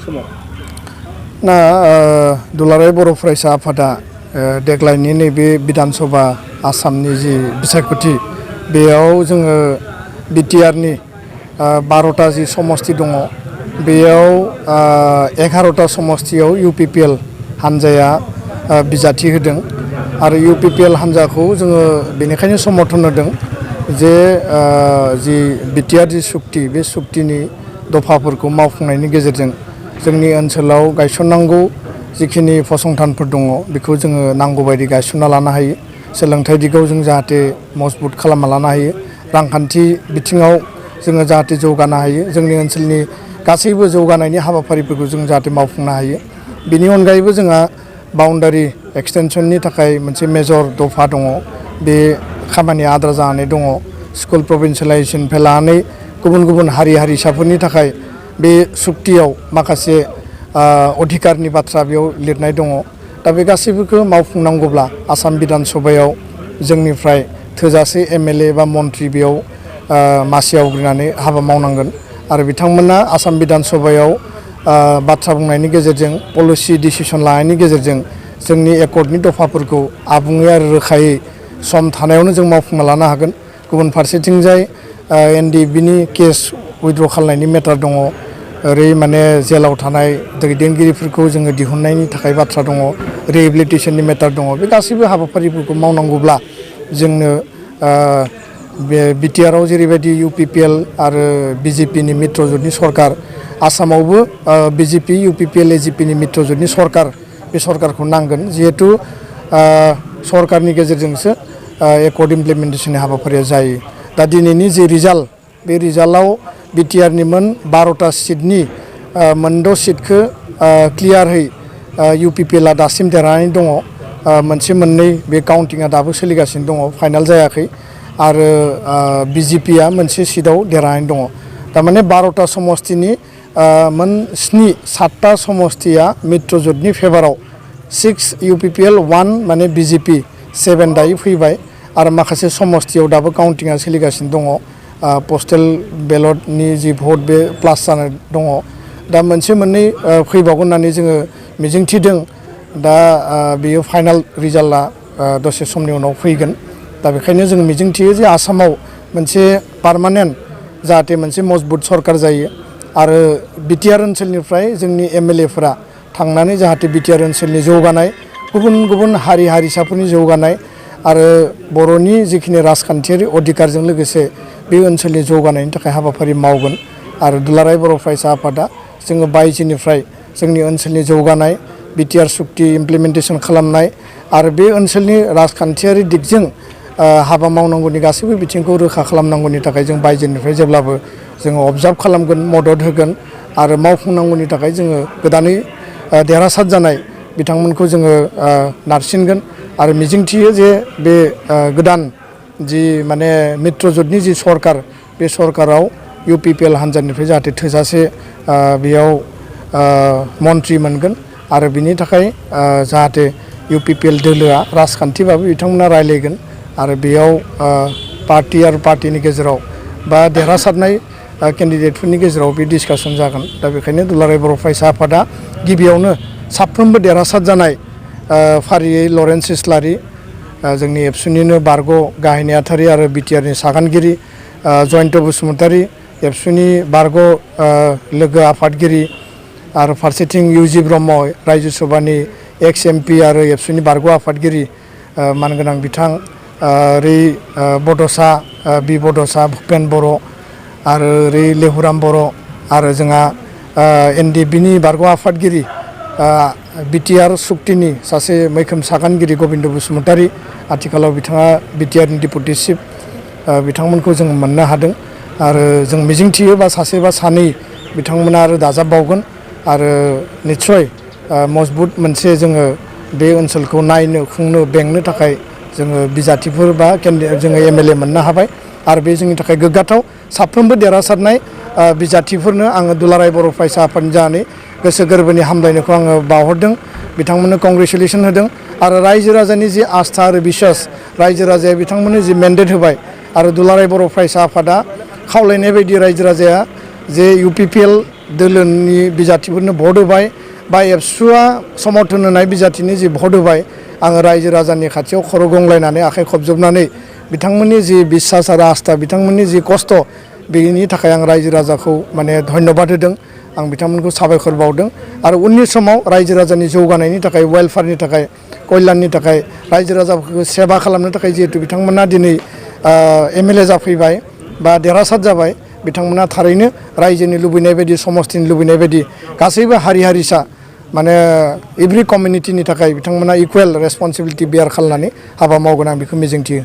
समाव ना दुलाराय बर' फरायसा आफादा देग्लायनि नैबे बिधान सभा आसामनि जि बिसायख'थि बेयाव जोङो बिटिआरनि 12टा जि समस्ति दङ बेयाव 11टा समस्तियाव इउपिपिएल हानजाया बिजाथि होदों आरो इउपिपिएल हानजाखौ जोङो बेनिखायनो समर्थन होदों जे जि बिटिआर जि सुक्ति बे सुक्तिनि दफाफोरखौ मावफुंनायनि गेजेरजों जोंनि ओनसोलाव गायसननांगौ जिखिनि फसंथानफोर दङ बेखौ जोङो नांगौ बायदि गायसनना लानो हायो सोलोंथाइ दिगाव जों जाहाथे मजबुत खालामना लानो हायो रांखान्थि बिथिङाव जोङो जाहाथे जौगानो हायो जोंनि ओनसोलनि गासैबो जौगानायनि हाबाफारिफोरखौ जों जाहाथे मावफुंनो हायो बिनि अनगायैबो जोंहा बाउन्डारि एक्सटेनसननि थाखाय मोनसे मेजर दफा दङ बे खामानिया आद्रा जानानै दङ स्कुल प्रभिन्सियेलाइजेसननिफ्राय लानानै गुबुन गुबुन हारि हारिसाफोरनि थाखाय बे सुक्तियाव माखासे अधिकारनि बाथ्रा बेयाव लिरनाय दङ दा बे गासैफोरखौ मावफुंनांगौब्ला आसाम बिधान सभायाव जोंनिफ्राय थोजासे एमएलए बा मन्त्रि बेयाव मासि आवग्रिनानै हाबा मावनांगोन आरो बिथांमोना आसाम बिधान सभायाव बाथ्रा बुंनायनि गेजेरजों पलिसि डिसिसन लानायनि गेजेरजों जोंनि एकर्डनि दफाफोरखौ आबुङै आरो रोखायै सम थानायावनो जों मावफुंना लानो हागोन गुबुन फारसेथिंजाय एनडिएफबिनि केस उइथड्र खालामनायनि मेटार दङ ओरै माने जेलाव थानाय दैदेनगिरिफोरखौ जोङो दिहुननायनि थाखाय बाथ्रा दङ रिहेबिलिटेसननि मेटार दङ बे गासैबो हाबाफारिफोरखौ मावनांगौब्ला जोंनो बे बिटिआरआव जेरैबायदि इउपिपिएल आरो बिजेपिनि मित्रजोंनि सरकार आसामावबो बिजेपि इउपिपिएल एजिपिनि मित्रजोंनि सरकार बे सरकारखौ नांगोन जिहेतु सरकारनि गेजेरजोंसो एकर्ड इमप्लिमेन्टेसननि हाबाफारिया जायो दा दिनैनि जे रिजाल्ट बे रिजाल्टआव बिटिआरनि मोन 12टा सिटनि मोनद' सिटखौ क्लियारहै इउपिपिएलआ दासिम देरहानानै दङ मोनसे मोननै बे काउन्टिंआ दाबो सोलिगासिनो दङ फाइनाल जायाखै आरो बिजेपिआ मोनसे सिटआव देरहानानै दङ थारमाने 12टा समस्तिनि मोन 7टा समस्तिया मित्रजोटनि फेभाराव 6 इउपिपिएल 1 माने बिजेपि 7 दायो फैबाय आरो माखासे समस्तियाव दाबो काउन्टिंआ सोलिगासिनो दङ पस्टेल बेलटनि जि भट बे प्लास जाना दङ दा मोनसे मोननै फैबावगोन होननानै जोङो मिजिंथिदों दा बेयो फाइनाल रिजाल्टआ दसे समनि उनाव फैगोन दा बेखायनो जों मिजिंथियो जे आसामाव मोनसे पार्मानेन्ट जाहाथे मोनसे मजबुत सरकार जायो आरो बिटिआर ओनसोलनिफ्राय जोंनि एमएलएफोरा थांनानै जाहाथे बिटिआर ओनसोलनि जौगानाय गुबुन गुबुन हारि हारिसाफोरनि जौगानाय आरो बर'नि जिखिनि राजखान्थियारि अधिकारजों लोगोसे बे ओनसोलनि जौगानायनि थाखाय हाबाफारि मावगोन आरो दुलाराय बर' फरायसा आफादा जोङो बायजोनिफ्राय जोंनि ओनसोलनि जौगानाय बिटिआर सुक्ति इमप्लिमेन्टेसन खालामनाय आरो बे ओनसोलनि राजखान्थियारि दिगजों हाबा मावनांगौनि गासैबो बिथिंखौ रोखा खालामनांगौनि थाखाय जों बायजोनिफ्राय जेब्लाबो जोङो अबजार्भ खालामगोन मदद होगोन आरो मावफुंनांगौनि थाखाय जोङो गोदानै देरहासार जानाय बिथांमोनखौ जोङो नारसिनगोन आरो मिजिंथियो जे बे गोदान जि माने मित्रजोटनि जि सरकार बे सरकाराव इउपिपिएल हानजानिफ्राय जाहाथे थोजासे बेयाव मन्त्रि मोनगोन आरो बिनि थाखाय जाहाथे इउपिपिएल दोलोआ राजखान्थिबाबो बिथांमोना रायलायगोन आरो बेयाव पार्टि आरो पार्टिनि गेजेराव बा देरहासारनाय केन्डिडेटफोरनि गेजेराव बे डिसकासन जागोन दा बेखायनो दुलाराय बर' फरायसा आफादा गिबियावनो साफ्रोमबो देरहासार जानाय फारियै लरेन्स इस्लारि जोंनि एबसुनिनो बारग' गाहाय नेहाथारि आरो बिटिआरनि सागानगिरि जयन्त बसुमतारी एबसुनि बारग' लोगो आफादगिरि आरो फारसेथिं इउजि ब्रह्म रायजो सभानि एक्स एमपि आरो एबसुनि बारग' आफादगिरि मानगोनां बिथां ओरै बड'सा बि बड'सा भुपेन बर' आरो ओरै लेहुराम बर' आरो जोंहा एनडिएफबिनि बारग' आफादगिरि बिटिआर सुक्तिनि सासे मैखोम सागानगिरि गबिन्द बसुमतारी आथिखालाव बिथाङा बिटिआरनि डिपुटि चिफ बिथांमोनखौ जों मोननो हादों आरो जों मिजिंथियो बा सासे बा सानै बिथांमोना आरो दाजाबबावगोन आरो निस्सय मजबुत मोनसे जोङो बे ओनसोलखौ नायनो खुंनो बेंनो थाखाय जोङो बिजाथिफोर बा जोङो एमएलए मोननो हाबाय आरो बे जोंनि थाखाय गोग्गाथाव साफ्रोमबो देरहासारनाय बिजाथिफोरनो आङो दुलाराय बर' फरायसा आफादनि जानानै गोसो गोरबोनि हामलायनायखौ आङो बावहरदों बिथांमोननो कंग्रेचुलेसन होदों आरो रायजो राजानि जि आस्था आरो बिश्वास रायजो राजाया बिथांमोननो जि मेन्डेट होबाय आरो दुलाराय बर' फरायसा आफादा खावलायनाय बायदि रायजो राजाया जे इउपिपिएल दोलोनि बिजाथिफोरनो भट होबाय बा एबसुआ समर्थन होनाय बिजाथिनि जि भट होबाय आङो रायजो राजानि खाथियाव खर' गंलायनानै आखाइ खबजबनानै बिथांमोननि जि बिसास आरो आस्था बिथांमोननि जि खस्थ' बेनि थाखाय आं रायजो राजाखौ माने धन्यबाद होदों आं बिथांमोनखौ साबायखर बावदों आरो उननि समाव रायजो राजानि जौगानायनि थाखाय वेलफेयारनि थाखाय कल्याणनि थाखाय रायजो राजाफोरखौ सेबा खालामनो थाखाय जिहेतु बिथांमोना दिनै एमएलए जाफैबाय बा देरहासार जाबाय बिथांमोना थारैनो रायजोनि लुबैनाय बायदि समस्तिनि लुबैनाय बायदि गासैबो हारि हारिसा माने एभ्रि कमिउनिटिनि थाखाय बिथांमोना इकुवेल रेसपन्सिबिलिटि बेयार खालामनानै हाबा मावगोन आं बेखौ मिजिंथियो।